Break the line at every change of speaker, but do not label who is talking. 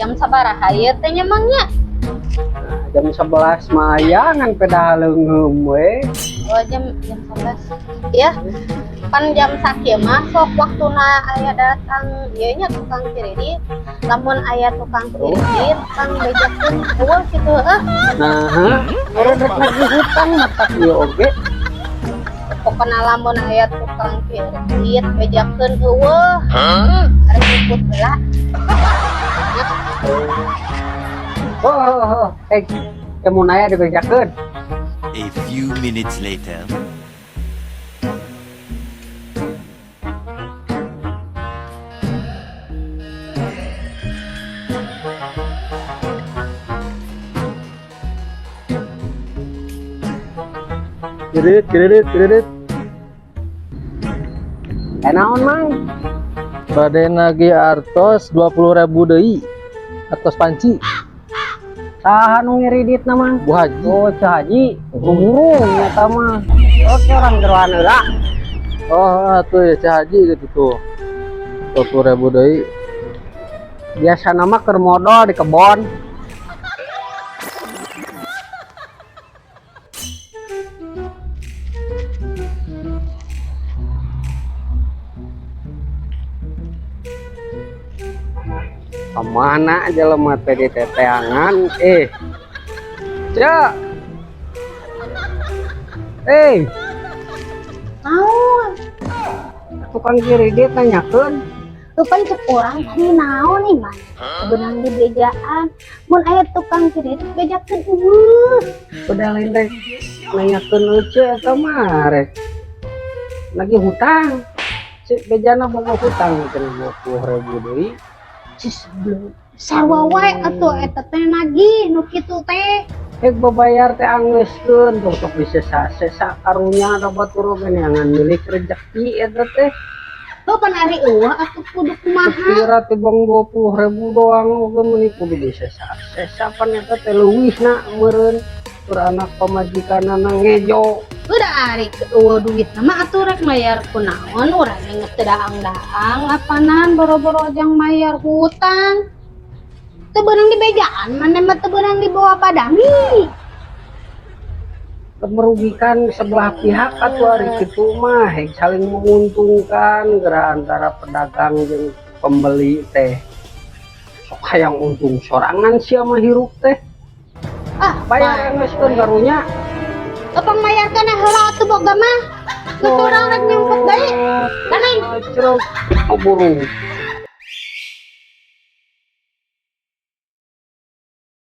Jam sabaraha ieu teh nya, Mang, nya?
Nah, jam 11 mah aya ngan pedah leungeum we.
Oh, jam jam 11. Ya. Pan jam sakieu mah sok waktuna aya datang ieu nya tukang kredit. Lamun aya tukang kredit, pang bejakeun euweuh kitu heuh.
Nah, meureun rek nagih hutang matak ieu oge.
Pokona lamun aya tukang kredit bejakeun euweuh. Arek jemput heula.
Oh. Eh, mun aya dibejakeun.
A few minutes later.
Kredit, kredit, kredit.
Eh, naon, Mang?
Bade nagih artos 20.000 deui. Artos panci.
Saha nu ngiriditna, Mang?
Bu Haji.
Oh, Ceu Haji, buru eta mah. Oke, urang jeroan heula.
Oh, tuh ya Ceu Haji gitu tuh. 20.000 deui.
Biasana mah keur modal di kebon. Kemana jelema teh diteteangan? Eh, Cek. Eh,
Naon?
Tukang kiridit nanyakeun.
Tuh pan cek urang tadi naon nih, Mang? Beunang di bejaan. Mun aya tukang kredit bejakeun euweuh.
Udah lain rek nanyakeun Ece eta mah rek lagi hutang. Cek bejana boga hutang cenah 20.000 deui.
Cis belum. Sarua wae atuh eta teh nagih nu kitu teh.
Rek babayar teh anggeuskeun tong sok disesa-sesa karunya da batur oge neangan milik rezeki eta teh.
Tuh pan ari euweuh atuh kudu kumaha?
Kira teh bang 20.000 doang oge meuni kudu disesa-sesa pan eta teh leuwihna meureun tur anak pamajikanana ngejo.
Udah ari euweuh duit mah atuh rek mayar kunaon, urang geus teu daang-daang apanan boro-boro jang mayar hutang. Teu beunang di bejaan maneh mah teu beunang dibawa padami.
Merugikan sebelah pihak atau hari itu mah hek saling menguntungkan geura antara pedagang jeung pembeli teh sok hayang untung sorangan sia mah hirup teh.
Ah,
bayar geuskeun karunya.
Tepang mayarkeun heula atuh boga mah. Geus urang rek nyumput deui. Tanang.
Ceruk, oh, burung.